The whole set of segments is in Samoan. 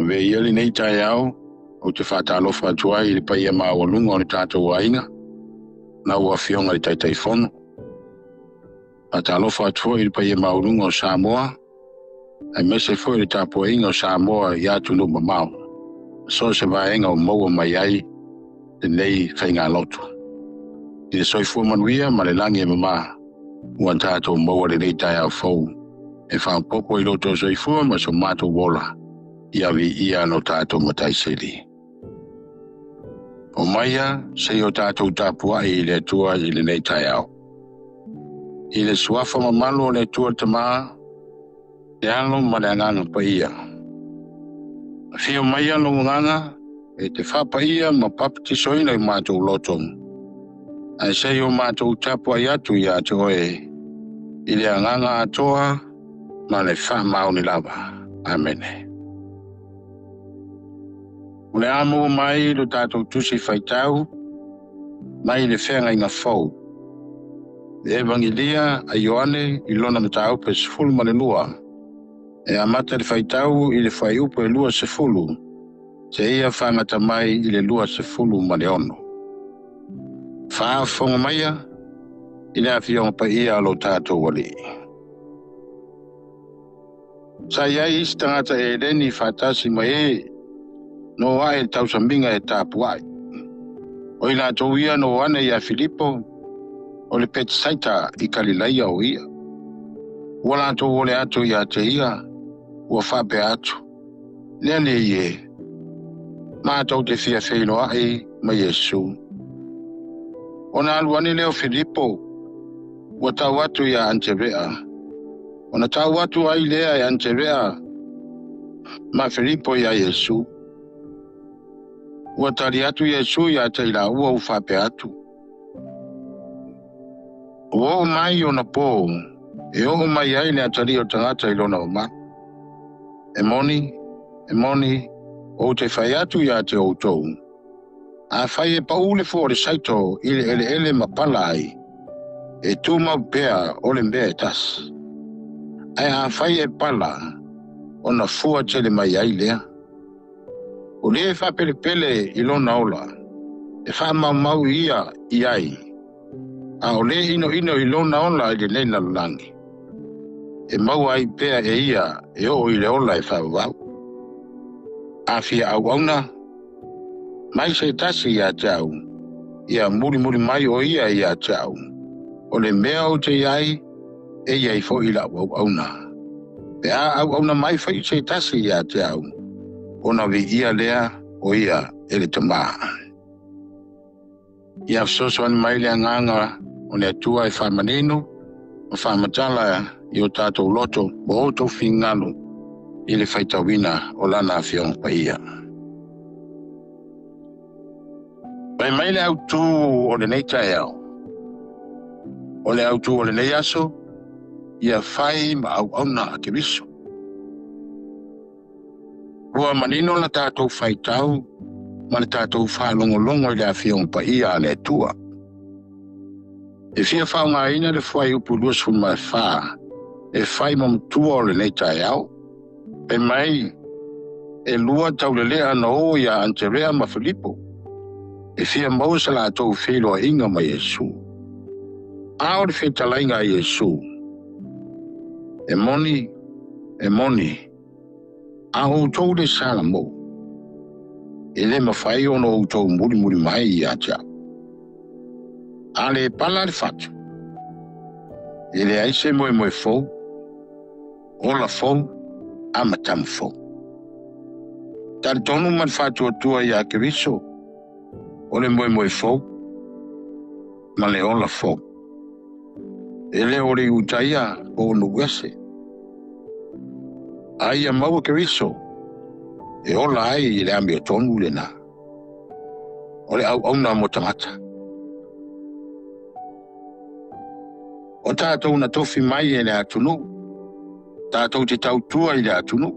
Avea ia lenei taeao ou te faatalofa atu ai i le paia maualuga o le tatou aiga, lau Afioga i le Taitaifono. Faatalofa atu foi i le paia maualuga o Samoa, aemaise foi le tapuaiga o Samoa i atunuu mamao, so o se vaega o maua mai ai lenei faigalotu. I le soifua manuia ma le lagi e mama, ua tatou maua lenei taeao fou e faaopoopo i lo outou soifua ma so matou ola, ia viia lo tatou Matai Sili. Omaia se i o tatou tapuai i le Atua i lenei taeao. I le suafa mamalu o le Atua le Tama, le Alo ma le Agaga Paia. Afio maia lou Agaga e te faapaia ma papatisoina i matou loto, ae se i o matou tapuai atu ia te oe i le agaga atoa ma le faamaoni lava. Amene. O le a maua mai lo tatou tusi faitau mai le Feagaiga Fou. Le Evangelia a Ioane i lona mataupu e 12. E amata le faitau i le fuaiupu e 20, seia faagata mai i le 26. Faafofoga maia i le afioga paia a lo tatou Alii. Sa i ai isi tagata eleni faatasi ma e no ae le tausamiga e tapuai. O i latou ia no ane ia Filipo, o le Petisaita i Kalilaia o ia. Ua latou ole atu ia te ia, ua faapea atu. Le Alii e, matou te fia feiloai ma Iesu. Ona alu ane lea o Filipo, ua tau atu ia Anterea. Ona tau atu ai lea e Anterea ma Filipo ia Iesu. Ua tali atu Iesu ia te i laua ua faapea atu. Ua oo mai ona po, e oo mai ai le atalii o tagata i lona mamalu. E moni, e moni, ou te fai atu ia te outou. Afai e pau le fua o le saito i le eleele ma pala ai, e tumau pea o le mea e tasi. Ae afai e pala, ona fua tele mai ai lea. O le faapelepele i lona ola, e faamaumau ia i ai, a o le inoino i lona ola i lenei lalolagi, e maua ai pea e ia e oo i le ola e faavavau. A fia auauna, mai se tasi ia te au, ia mulimuli mai o ia ia te au. O le mea ou te iai, e iai foi lau auauna. Pe a auauna mai foi se tasi ia te au, ona viia lea o ia e le Tama. Ia fesoasoani mai le agaga o le Atua e faamanino ma faamatala i o tatou loto ma outou finagalo i le faitauina o lana afioga paia. Fai mai le autū o lenei taeao, o le autū o lenei aso, ia fai ma auauna a Keriso. Ua manino la tatou faitau ma le tatou faalogologo i le afioga paia a le Atua. E fia faaaogaina le fuaiupu 24 e fai ma matua o lenei taeao. Fai mai, e lua taulelea na o ia Anterea ma Filipo, e fia maua se latou feiloaiga ma Iesu. A o le fetalaiga a Iesu, e moni, e moni, a outou le salamou, e le mafai ona outou mulimuli mai ia te au. A le pala le fatu, e leai se moemoe fou, ola fou, amataga fou. Talitonu ma le faatuatua ia Keriso, o le moemoe fou ma le ola fou. E le o le Iutaia po o nuu ese. A ia maua Keriso, e ola ai i le amiotonu lena. O le auauna mo tagata. O tatou na tofi mai e le atunuu, tatou te tautua i le atunuu.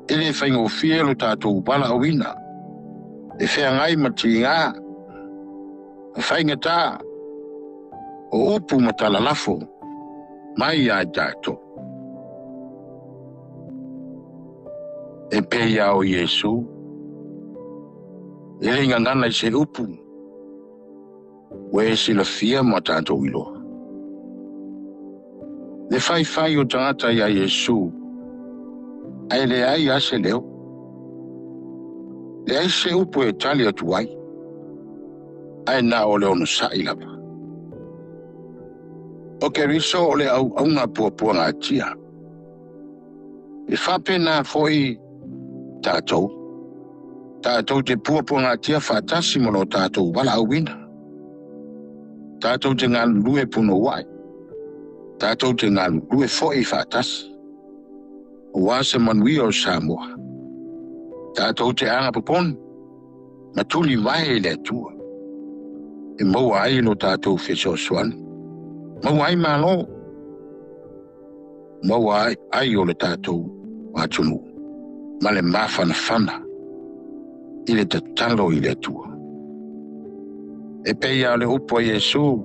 E le faigofie lo tatou valaauina, e feagai ma tiga, ma faigata, o upu ma talalafo mai ia i tatou. E pei lava o Iesu, e le i gagana i se upu, ua e silafia ma tatou iloa. Le faifai o tagata iā Iesu, ae leai lava se leo. Leai se upu e tali atu ai, ae na o le onosai lava. O Keriso o le auauna puapuagatia. E faapena foi tatou, tatou te puapuagatia faatasi ma lo tatou valaauina. Tatou te galulue punouai, tatou te galulue foi faatasi, aua se manuia o Samoa. Tatou te agapoponi ma tulivae i le Atua, e maua ai lo tatou fesoasoani, maua ai malo, maua ai ai o le tatou atunuu, ma le mafanafana i le tatalo i le Atua. E pei lava o le upu a Iesu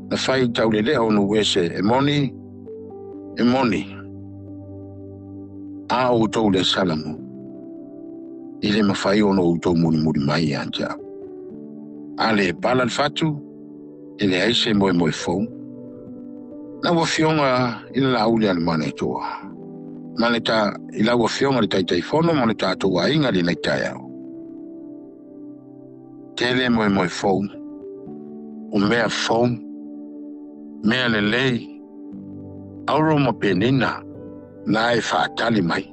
na fai i taulelea o nuu ese, e moni, e moni, a outou le salamo, e le mafai ona outou mulimuli mai ia te au. A le pala le fatu, e leai se moemoe fou. Lau Afioga i le Laauli a le Manaetoa, ma le ta, i lau Afioga i le Taitaifono ma le tatou aiga i lenei taeao. Tele moemoe fou, o mea fou, mea lelei, auro ma penina, na e faatali mai.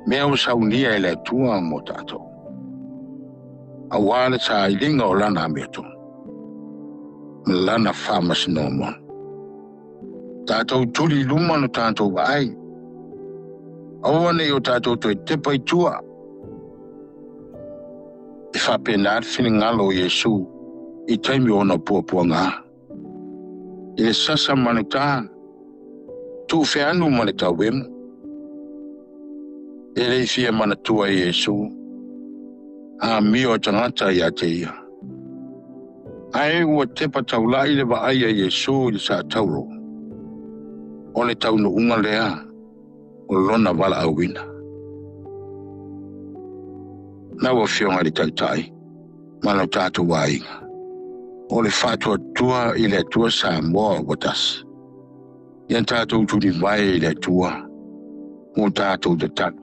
Mea ua saunia e le Atua mo tatou. Aua le sailiga o lana amiotonu, ma lana faamasinoga moni. Tatou tuli i luma lo tatou vaai. Aua ne i o tatou toe tepa i tua. E faapena le finagalo o Iesu i taimi o ona puapuaga. I le sasa ma le ta, tuufeanu ma le tauemu. E le i fia manatua e Iesu, amio a tagata ia te ia. Ae ua tepa taulai le vaai a Iesu i le satauro, o le taunuuga lea o lona valaauina. Lau Afioga i le Taitai ma lo tatou aiga, o le faatuatua i le Atua Samoa ua tasi. Ia tatou tulivae i le Atua mo tatou tatalo.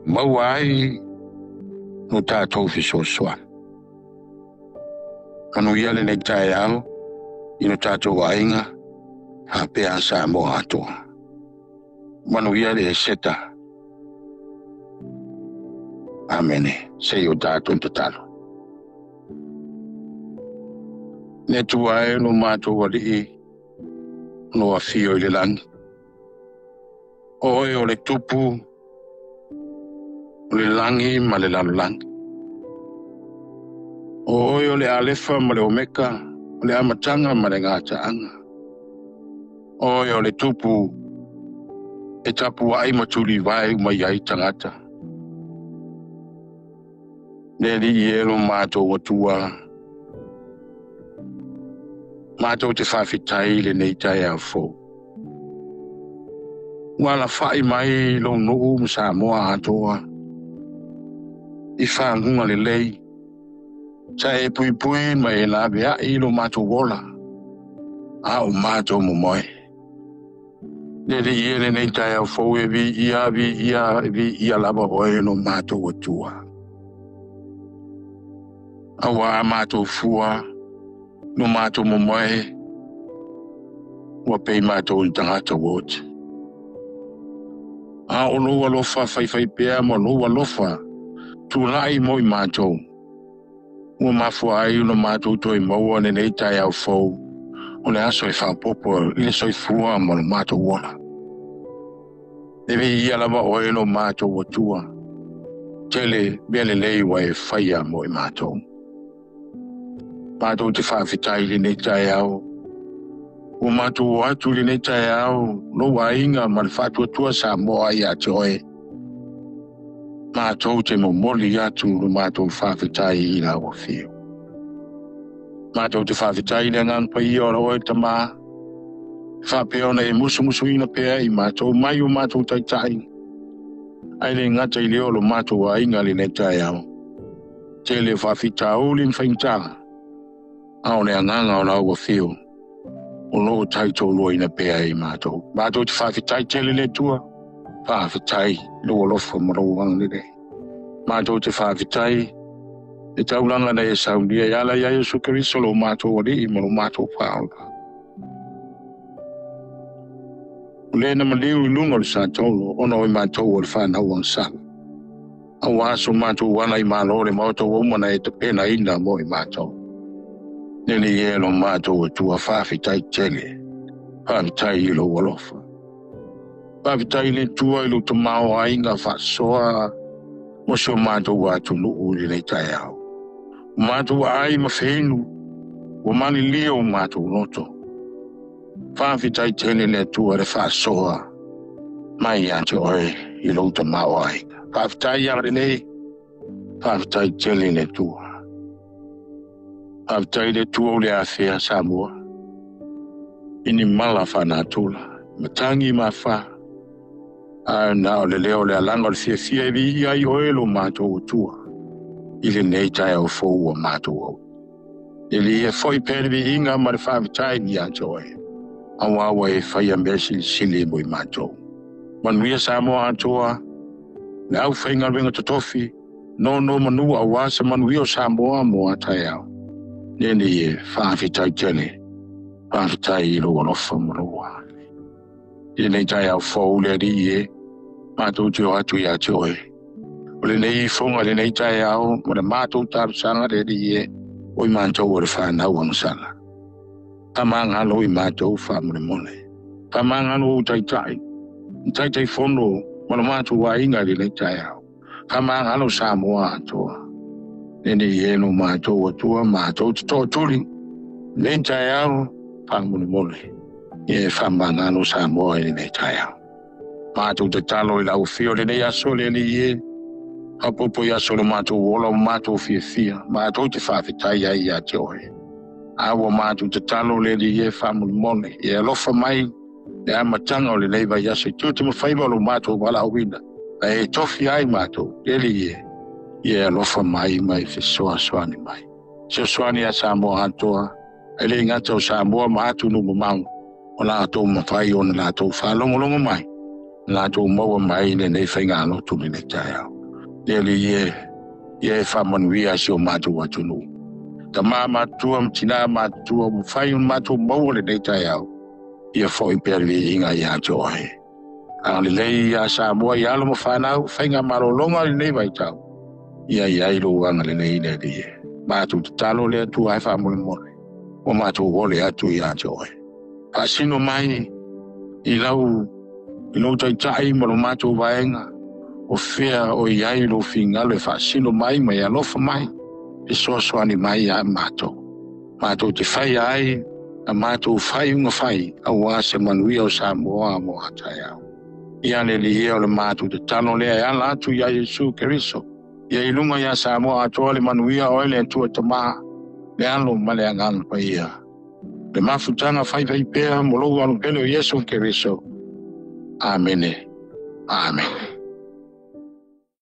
Maua ai lo tatou fesoasoani. Manuia lenei taeao i lo tatou aiga, faapea Samoa atoa. Manuia le Eseta. Amene. Se i o tatou tatalo. Le Atua e lo matou Alii, o lo afio i le lagi. O oe o le tupu o le lagi ma le lalolagi. O oe o le Alefa ma le Omeka, o le amataga ma le gataaga. O oe o le tupu e tapuai ma tulivae uma i ai tagata. Le Alii e lo matou Atua, matou te faafetai i lenei taeao fou. Ua alafai mai lou nuu ma Samoa atoa i faguga lelei, sa e puipui ma e laveai lo matou ola, a o matou momoe. Le Alii e lenei taeao fou e viia, viia, viia lava oe lo matou Atua. Aua a matou fua, lo matou momoe, ua pei matou i tagata ua oti. A o lou alofa faifaipea ma lou alofa tulai mo i matou, ua mafua ai ona matou toe maua lenei taeao fou, o le aso e faaopoopo i le soifua ma lo matou ola. E viia lava oe lo matou Atua, tele mea lelei ua e faia mo i matou. Matou te faafetai i lenei taeao, ua matou o atu i lenei taeao, lou aiga ma le faatuatua Samoa ia te oe. Matou te momoli atu lo matou faafetai i lau afio. Matou te faafetai i le Agaga Paia o oe Tama, Faapea ona e musumusuina pea i matou mai o matou taitai, ae le gata i lea o lo matou aiga i lenei taeao. Tele o faafitauli ma faigata, a o le agaga o lau afio o lo o taitoluaina pea i matou. Matou te faafetai tele le Atua, faafetai lou alofa ma lou agalelei. Matou te faafetai le taulaga na e saunia e ala ia Iesu Keriso lo matou Alii ma lo matou Faaola. O le na maliu i luga o le sa taolo ona o i matou o le whanau agasala. Auā so matou ala i malo le maota ua uma ona e tapenaina mo i matou. Le Alii e lo matou Atua, faafetai tele, faafetai i lou alofa. Faafetai le Atua i lou tamaoaiga faasoa mo si o matou atunuu i lenei taeao. Ua matou aai ma feinu, ua malilie o matou loto. Faafetai tele le Atua le faasoa mai ia te oe i lou tamaoaiga. Faafetai ia lenei, faafetai tele le Atua. Faafetai le Atua o le afea Samoa. I ni mala faanatura, matagi ma afa, ae na o le leo o le alaga o le fiafia e viia ai oe lo matou Atua i lenei taeao fou ua matou au. E le foi pea le viiga ma le faafetai ia te oe, auā ua e faia mea silisili mo i matou. Manuia Samoa atoa, le aufaigaluega totofi, nonomanu auā se manuia o Samoa mo a taeao. Le Alii e, faafetai tele, faafetai i lou alofa ma lou agalelei. I lenei taeao fou le Alii e, matou te o atu ia te oe. O lenei ifoga i lenei taeao ma le matou talosaga le Alii e, o i matou o le fanau agasala. Faamagalo i matou faamolemole. Faamagalo ou taitai, Taitaifono ma lo matou aiga i lenei taeao. Faamagalo Samoa atoa. Le Alii e lo matou Atua, matou te tootuli. Lenei taeao faamolemole. Ia e faamagalo Samoa i lenei taeao. Matou tatalo i lau afio lenei aso le Alii e, faaopoopo i aso o le matou ola o matou fiafia, matou te faafetai ai ia te oe. A ua matou tatalo le Alii e faamolemole, ia alofa mai le amataga o lenei vaiaso i tiute ma faiva o lo matou valaauina, ae e tofi ai matou, le Alii e, ia alofa mai ma e fesoasoani mai. Fesoasoani ia Samoa atoa, e le gata o Samoa ma atunuu mamao, o latou mafai ona latou faalogologo mai, latou maua mai lenei faigalotu lenei taeao. Le Alii e, ia e faamanuia si o matou atunuu. Tama matutua ma tina matutua, mafai ona matou maua lenei taeao, ia foi pea le viiga ia te oe. Agalelei ia Samoa i alo ma fanau, faiga malologa lenei vaitau, ia iai lou agalelei le Alii e. Matou tatalo le Atua e faamolemole, ua matou ole atu ia te oe. Faasino mai i lou taitai ma lo matou vaega, o fea o iai lou fingalo e faasino mai ma e alofa mai, fesoasoani mai ia matou. Matou te faia ai a matou faiuga fai, auā se manuia o Samoa mo a taeao. Ia le Alii e o le matou tatalo lea e ala atu ia Iesu Keriso. Ia i luga ia Samoa atoa le manuia oe le Atua Tama, le Alo ma le Agaga Paia. Le mafutaga faifai pea mo lou alopele o Iesu Keriso. Amene. Amene.